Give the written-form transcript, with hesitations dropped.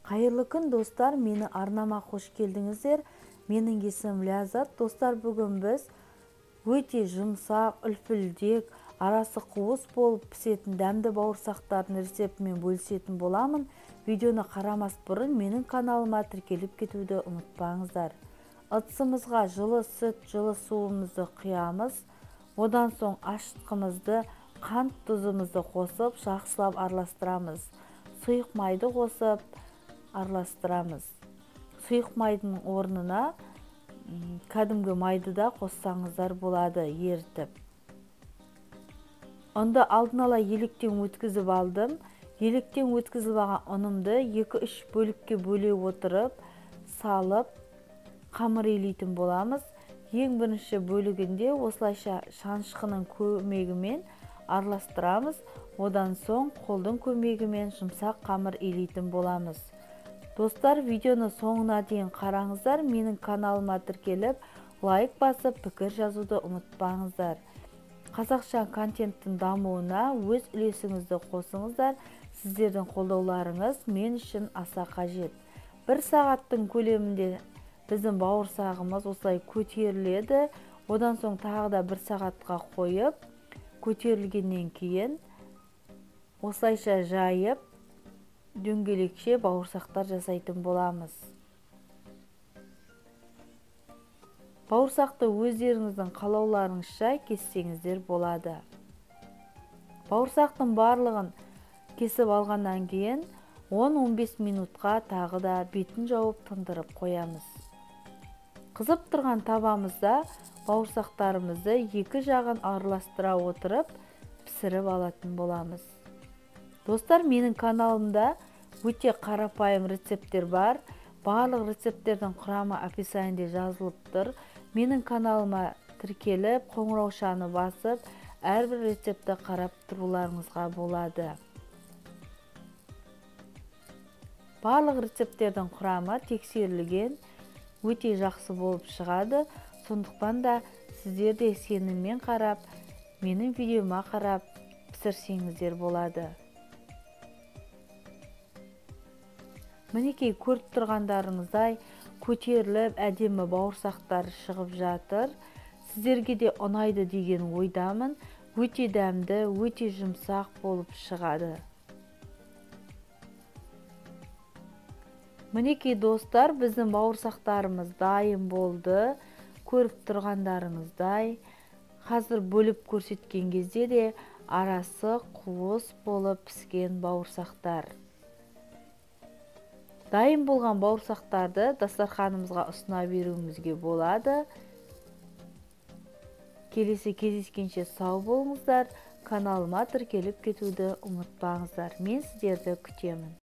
Қайырлы күн, достар, мені арнама қош келдіңіздер. Менің есімім Ләззат. Достар, бүгін біз өте жұмсақ, үлпілдек, арасы қуыс болып пісетін дәмді бауырсақтардың рецептімен бөлісетін боламын. Видеоны қарамас бұрын менің каналыма тіркеліп кетуді ұмытпаңыздар. Ыдысымызға жылы сүт, жылы суымызды құямыз. Одан соң ашытқымызды, қант, тұзымызды қосып, жақсылап араластырамыз. Сұйық майды қосып араластырамыз. Сұйық майдың орнына кәдімгі майды да қоссаңыздар болады, ерітіп. Ұнды алдын ала електен өткізіп алдым. Електен өткізіп алған ұнымды 2-3 бөлікке бөле отырып, салып, қамыр илейтін боламыз. Ең бірінші бөлігінде осылайша шанышқының көмегімен араластырамыз. Одан соң қолдың көмегімен жұмсақ қамыр илейтін боламыз. Достар, видеоны соңына дейін қараңыздар. Менің каналыма тіркеліп, лайк басып, пікір жазуды ұмытпаңыздар. Қазақша контенттің дамуына өз үлесіңізді қосыңыздар. Сіздердің қолдауларыңыз мен үшін аса қажет. Бір сағаттың көлемінде біздің бауырсағымыз осылай көтеріледі. Одан соң тағы да бір сағатқа қойып, көтерілгеннен кейін осылайша жайып, дөңгелекше бауырсақтар жасайтын боламыз. Бауырсақты өздеріңіздің қалауларыңызша кессеңіздер болады. Бауырсақтың барлығын кесіп алғаннан кейін 10-15 минутқа тағы да бетін жауып тындырып қоямыз. Қызып тұрған табамызда бауырсақтарымызды екі жағын араластыра отырып пісіріп алатын боламыз. Достар, менің каналымда өте қарапайым рецепттер бар. Барлық рецепттердің құрамы описаниеде жазылып тұр. Менің каналыма тіркеліп, қоңыраушаны басып, әрбір рецептті қарап тұруларыңызға болады. Барлық рецепттердің құрамы тексерілген, өте жақсы болып шығады. Сондықтан да сіздер де сеніммен қарап, менің видеома қарап пісірсеңіздер болады. Мінекей, көріп тұрғандарыңыздай көтеріліп әдемі бауырсақтар шығып жатыр. Сіздерге де ұнайды деген ойдамын. Өте дәмді, өте жұмсақ болып шығады. Мінекей, достар, біздің бауырсақтарымыз дайын болды. Көріп тұрғандарыңыздай, қазір бөліп көрсеткен кезде де арасы қуыс болып піскен бауырсақтар. Дайын болған бауырсақтарды дастарханымызға ұсына беруімізге болады. Келесі кездескенше сау болыңыздар. Каналыма тіркеліп кетуді ұмытпаңыздар. Мен сіздерді күтемін.